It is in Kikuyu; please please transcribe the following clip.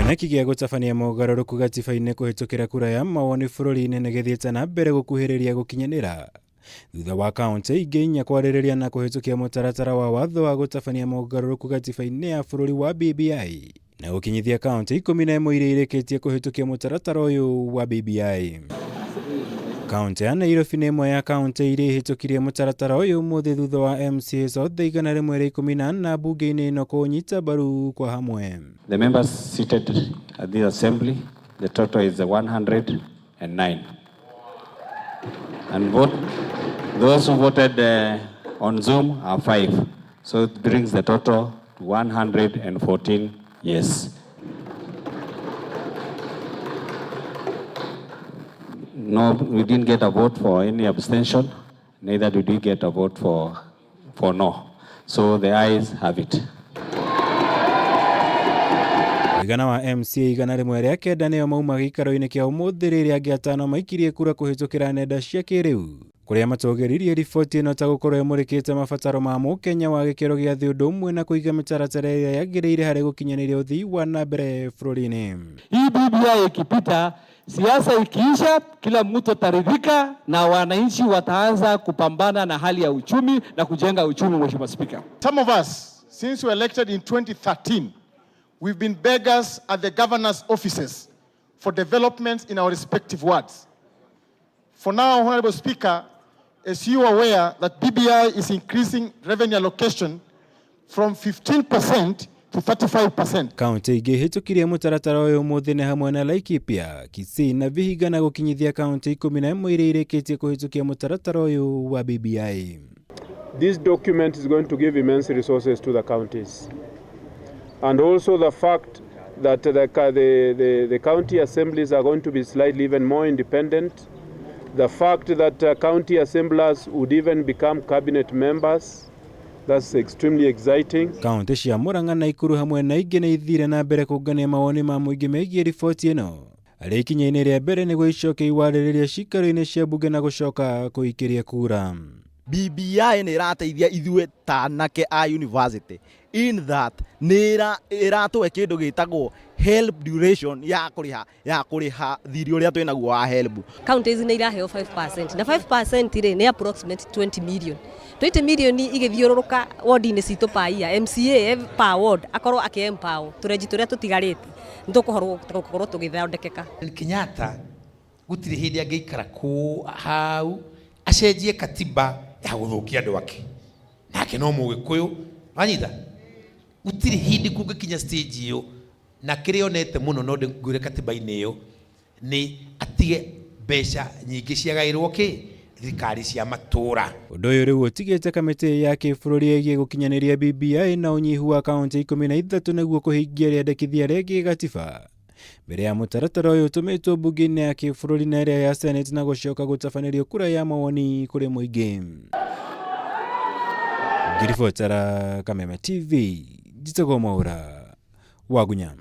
Kĩoneki gĩa gũtabania mogarũrũku gatiba-inĩ kũhĩtũkĩra kura ya mawoni bũrũri-inĩ nĩ gĩthiĩte na mbere gũkuhĩrĩria gũkinyanĩra thutha wa kaunti ingĩ inya kwarĩrĩria na kũhĩtũkia mũtaratara wa watho wa gũtabania mogarũrũku gatiba-inĩ ya bũrũri wa BBI na gũkinyithia kaunti 11 iria irĩkĩtie kũhĩtũkia mũtaratara ũyũ wa BBI. Kaunti ya Nairobi nĩ ĩmwe ya kaunti iria ihĩtũkirie mũtaratara ũyũ ũmũthĩ thutha wa MCAs othe 114 mbunge-inĩ ĩno kũũnyita mbaru kwa hamwe. The members seated at this assembly, the total is 109. And vote, those who voted on Zoom are 5. So it brings the total to 114 yes. No, we didn't get a vote for any abstention, neither did we get a vote for no. So the ayes have it. Mũigana wa MCA 109 nĩo mauma gĩikaro-inĩ kĩa ũmũthĩ rĩrĩa angĩ atano maikirie kura kũhĩtũkĩra nenda cia kĩrĩu kũrĩa matũgĩririe riboti ĩno ta gũkorwo ĩmũrĩkĩte mabataro ma mũkenya wa gĩkĩro gĩa thĩ ũndũ ũmwe na kũiga mĩtaratara ĩrĩa yagĩrĩire harĩ gũkinyanĩria ũthii wa na mbere bũrũri-inĩ. Hii BBI ikipita, siasa ikiisha, kila mtu ataridhika na wananchi wataanza kupambana na hali ya uchumi na kujenga uchumi. Mheshimiwa Spika. Some of us, since we were elected in 2013, we've been beggars at the governor's offices for developments in our respective wards. For now, Honorable Speaker, as you are aware that BBI is increasing revenue allocation from 15% to 35%. Kaunti ingĩ ihĩtũkirie mũtaratara ũyũ ũmũthĩ nĩ hamwe na Laikipia, Kisii na Vihiga na gũkinyithia kaunti 11 iria irĩkĩtie kũhĩtũkia mũtaratara ũyũ wa BBI. This document is going to give immense resources to the counties. And also the fact that the county assemblies are going to be slightly even more independent. The fact that county assemblers would even become cabinet members, that's extremely exciting. Kaunti cia Murang'a na Nakuru hamwe na ingĩ nĩ ithire na mbere kũngania mawoni ma mũingĩ megiĩ riboti ĩno arĩ ikinya-inĩ rĩa mbere nĩguo icoke iwarĩrĩrie cikaro-inĩ cia mbunge na gũcoka kũikĩria kura. BBI nĩ ĩrateithia ithuĩ ta anake a university in that nĩ ĩratũhe kĩndũ gĩtagwo HELB duration ya kũrĩha thirĩ ũrĩa twĩnaguo wa HELB. Counties nĩ iraheo 5% na 5% rĩ nĩ approximate 20 million. 20 million igĩthiũrũrũka ward-inĩ citũ per year, MCA per ward akorwo akĩ empower tũrenji tũrĩa tũtigarĩte nĩ tũkũhorwo tũgĩthondekeka. Kenyatta gũtirĩ hĩndĩ angĩikara kũ hau acenjie katiba ya gũthũkia andũ ake nake no mũgĩkũyũ wanyita gũtirĩ hĩndĩ kũngĩkinya stage ĩyo na kĩrĩa onete mũno no ngwĩre katiba-inĩ ĩyo nĩ atige mbeca nyingĩ ciagaĩrwo kĩ thirikari cia matũra. Ũndũ ũyũ rĩu ũtigĩte kamĩtĩ ya kĩbũrũri ĩgiĩ gũkinyanĩria BBI na ũnyihu wa kaunti 13 nĩguo kũhingia rĩendekithia rĩa gĩgatiba mbere ya mũtaratara ũyũ ũtũmĩtwo mbunge-inĩ ya kĩbũrũri na ĩrĩa ya Senate na gũcoka gũtabanĩrio kura ya mawoni kũrĩ mũingĩ. Ngiribotera Kameme TV, njĩtagwo Mwaura Wagunya.